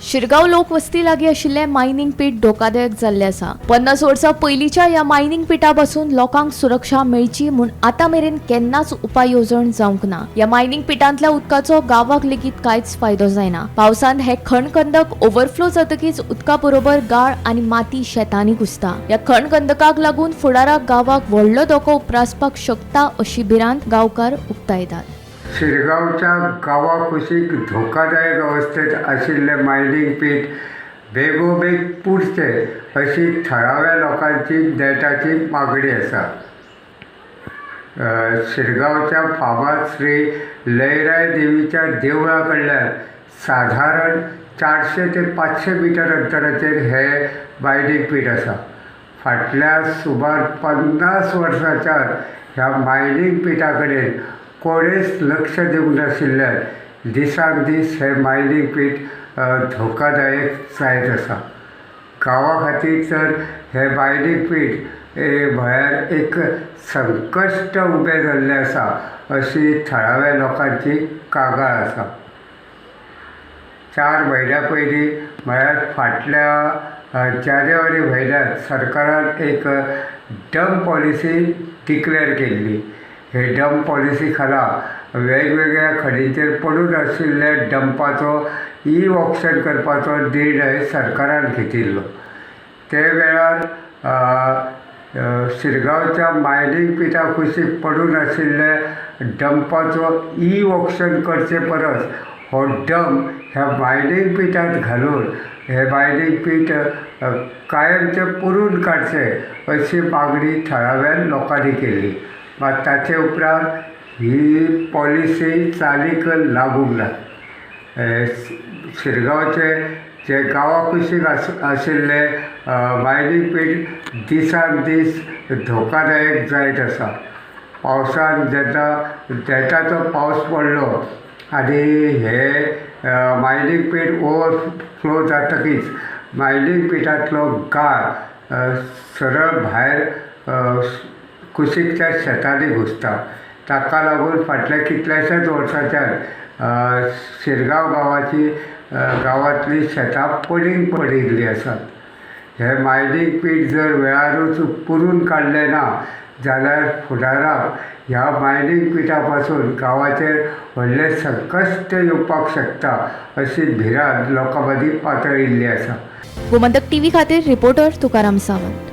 शिरगांव लोकवस्ती लागीं आशिल्लें मायनिंग पीट धोकादायक जाल्लें आसा. 50 वर्सां पयलींच्या ह्या मायनिंग पिटा पासून लोकांक सुरक्षा मेळची म्हूण आतां मेरेन केन्नाच उपाय येवजण जावंक ना. ह्या मायनिंग पिटांतल्या उदकाचो गांवाक लेगीत कांयच फायदो जायना. पावसांत हे खणखंदक ओव्हरफ्लो जातकीच उदका बरोबर गाळ आनी माती शेतांनी घुसता. ह्या खणखंदकाक लागून फुडाराक गांवाक व्हडलो धोको उप्रासपाक शकता अशी भिरांत गांवकार उक्तायतात. शिरगांवच्या गांवा कुशीक धोकादायक अवस्थेत आशिल्लें मायनिंग पीट बेगोबेग पुरचें अशी थळाव्या लोकांची नेटाची मागणी आसा. शिरगांवच्या फामाद श्री लयराय देवीच्या देवळा कडल्यान साधारण 400 ते 500 मिटर अंतराचेर हें मायनिंग पीट आसा. फाटल्या सुमार 50 वर्सांच्यान ह्या मायनिंग पिटा कडेन कोणेच लक्ष दिवंक नाशिल्ल्यान दिसान दीस हें मायनिंग पीट धोकादायक जायत आसा. गांवा खातीर तर हें मायनिंग पीट म्हळ्यार एक संकश्ट उबें जाल्लें आसा अशी थळाव्या लोकांची कागाळ आसा. 4 म्हयन्या पयलीं म्हळ्यार फाटल्या जानेवारी म्हयन्यांत सरकारान एक डंप पॉलिसी डिक्लेअर केल्ली. हे डंप पॉलिसी खाला वेगवेगळ्या खणींचेर पडून आशिल्ल्या डंपाचो ई ऑक्शन करपाचो निर्णय सरकारान घेतिल्लो. ते वेळार शिरगांवच्या मायनिंग पिटा कुशीक पडून आशिल्ल्या डंपाचो ई ऑक्शन करचे परस हो डंप ह्या मायनिंग पिटांत घालून हे मायनिंग पीट कायमचें पुरून काडचें अशी मागणी थळाव्या लोकांनी केल्ली. मात ताचे उपरांत ही पॉलिसी चालीक लागूंक ना. शिरगांवचे जे गांवा कुशीक आशिल्ले मायनिंग पीट दिसान दीस धोकादायक जायत आसा. पावसान जेन्ना नेटाचो पावस पडलो आनी हे मायनिंग पीट ओवरफ्लो जातकीच मायनिंग पिटांतलो गाळ सरळ भायर कुशीकच्या शेतांनी घुसता. ताका लागून फाटल्या कितल्याशाच वर्सांच्यान शिरगांव गांवांतली शेतां पडींग पडिल्लीं आसात. हें मायनिंग पीट जर वेळारूच पुरून काडलें ना जाल्यार फुडाराक ह्या मायनिंग पिटा पासून गांवाचेर व्हडलें संकश्ट येवपाक शकता अशी भिरांत लोकां मदीं पातळिल्ली आसा. गोमंतक टीव्ही खातीर रिपोर्टर तुकाराम सावंत.